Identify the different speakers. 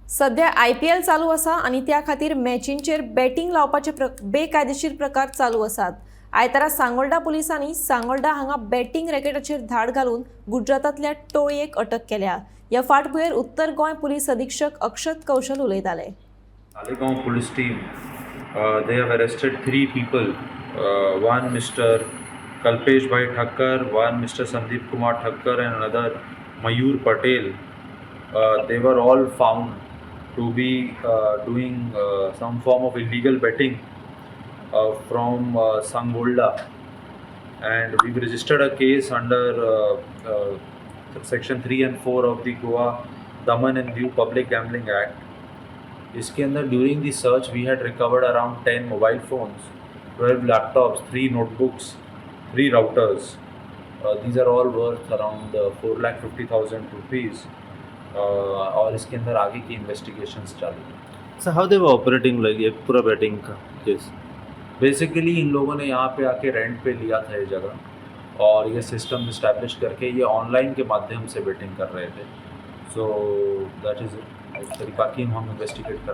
Speaker 1: सध्या आयपीएल चालू आसा आनी त्या खातीर मॅचींचेर बॅटींग लावपाचे बेकायदेशीर प्रकार चालू आसात. आयतारा सांगोल्डा पुलिसांनी सांगोल्डा हांगा बॅटींग रॅकेटाचेर धाड घालून गुजरातांतल्या टोळयेक अटक केल्या. ह्या फाटभुंयेर उत्तर गोंय पुलीस अधीक्षक अक्षत कौशल उलयताले.
Speaker 2: Talegaon police team, they have arrested three people. One Mr. Kalpesh Bhai Thakkar, one Mr. Sandeep Kumar Thakkar, and another Mayur Patel. They were all found to be doing some form of illegal betting from Sangolda. And we've registered a case under section 3 and 4 of the Goa Daman and Diu Public Gambling Act. इसके अंदर during the search we had recovered around 10 mobile phones, 12 laptops, three notebooks, three routers. These are all worth around ₹4,50,000 और इसके अंदर आगे की investigations चालू हैं.
Speaker 3: Sir, how they were operating, like ये पूरा बेटिंग का केस?
Speaker 2: बेसिकली इन लोगों ने यहाँ पे आके रेंट पे लिया था ये जगह और ये सिस्टम इस्टेब्लिश करके ये ऑनलाइन के माध्यम से बेटिंग कर रहे थे. सो that is, बाकी हम इन्वेस्टिगेट कर रहे हैं.